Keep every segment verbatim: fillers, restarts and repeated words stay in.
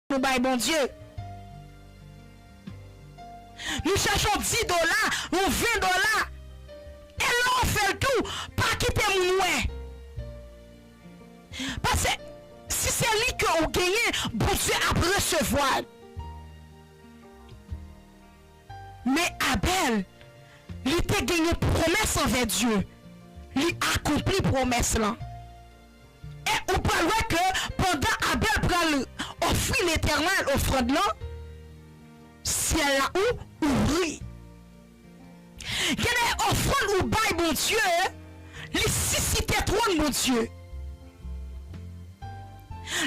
nou bay Bondye. Nou chèche yon dis dola, yon ven dola. E lè w fè l tou, pa kite moun wè. Paske si se li ke ou genyen, Bondye ap resevwa l. Men Abèl, li te gen yon pwomès anvè Dye. Li akonpli pwomès lan. E ou pral wè ke pandan Abèl pral ofri Letènèl ofrann lan, syèl la ou ouvri. Gen de ofrann ou bay Bondye, li sisite twòn Bondye.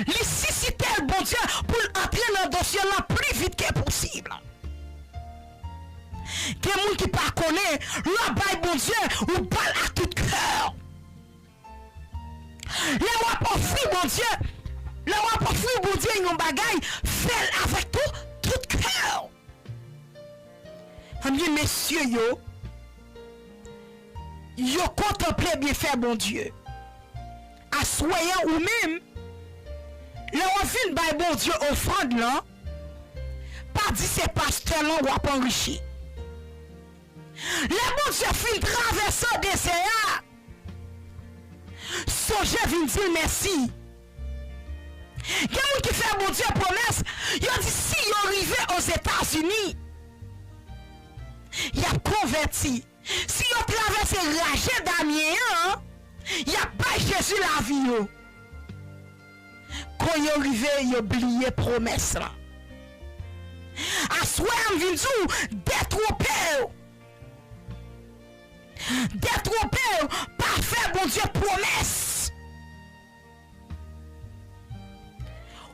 Li sisite l Bondye pou l antre nan dosye lan pli vit ke posib. Gen moun ki pa konnen, lè w bay Bondye, ou ba l ak tout kè w. Lè w ap ofri Bondye, lè w ap ofri Bondye yon bagay, fè l avèk tout, tout kè w. Ebyen, mesye yo, yo kontanple byenfè Bondye. Aswè a ou menm, lè w ap vin bay Bondye ofrann lan, pa di se pastè lan w ap anrichi. Lè Bondye fin travèse w dezè a, sonje vin di l mèsi. Gen moun ki fè Bondye pwomès, yo di si yo rive Ozetazini, y ap konvèti. Si yo travèse raje Damyen an, y ap bay Jezi lavi yo. Kon yo rive, yo bliye pwomès lan. Aswè a, m vin di w, detwonpe w. Detwonpe w, pa fè Bondye pwomès.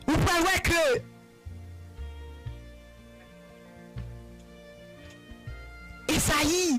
Ou pral wè ke Ezayi,